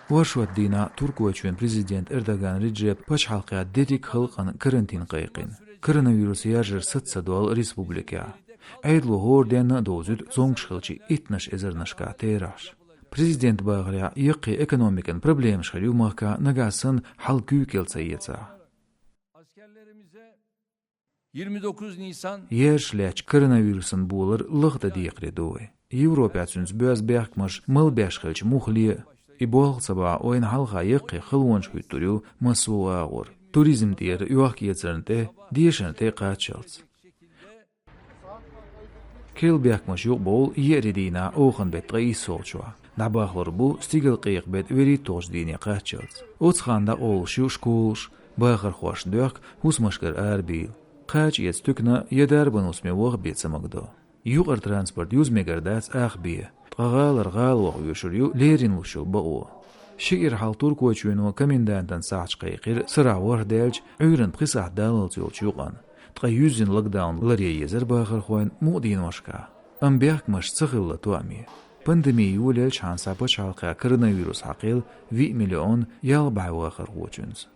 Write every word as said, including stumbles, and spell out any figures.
Оршот дийнахь Туркойчоьнан президента Эрдоган Реджепа пачхьалкхехь дерриг а халкъана карантин кхайкхина. Коронавирус яржар саца ца долу республикехь. Ӏедало хӀора денна а довзуьйту цомгуш хиллачу иттанаш эзарнашкахь терахьаш. Президентан бахарехь, яккхий экономикан проблемаш хир ю махкахь, нагахь санна хьал куьйгалла ца эцахь. Ерш лаьттачу коронавирусан болар лахдан декхаре ду вай. Европехь цуьнца боьзна бехкамаш мала беш хилча муххале а, и болх ца бахь, вайна хьалха яккхий халонаш хӀуьттур ю массо а агӀор. Туризм тӀера оьхка эцарна тӀе, дешарна тӀе кхаччалц. Керла бехкамаш юкъабовлу еарин дийнахь оханан беттан ткъе иссолгӀачохь. ДӀабахлур бу стигалкъекъа беттан вуьрхӀитталгӀачу дийне кхаччалц. Оцу хенахь дӀакъовлуш ю школаш, бахархошна доьхку хӀусамашкара арабийла. Кхача эца туькана я дарбан хӀусаме ваха бен ца магадо. Юкъара транспорт юза мегар дац ах бен. Ткъа гӀалара гӀала ваха оьшур ю леррина луш йолу бакъо. Шиъ-р хьалха Туркойчоьно комендантан сахьташ кхайкхира сарахь ворхӀ даьлча, Ӏуьйранна пхи сахьт даллалц йолчу юкъана. Ткъа юьззина локдаун ларъян езара бахархойн мукъа дийношкахь. Амма бехкамаш ца хилла тоаме. Пандеми йолаелчхьана схьа пачхьалкхехь коронавирус хьакхаелла виъ миллион ялх бӀе вахархочуьнца.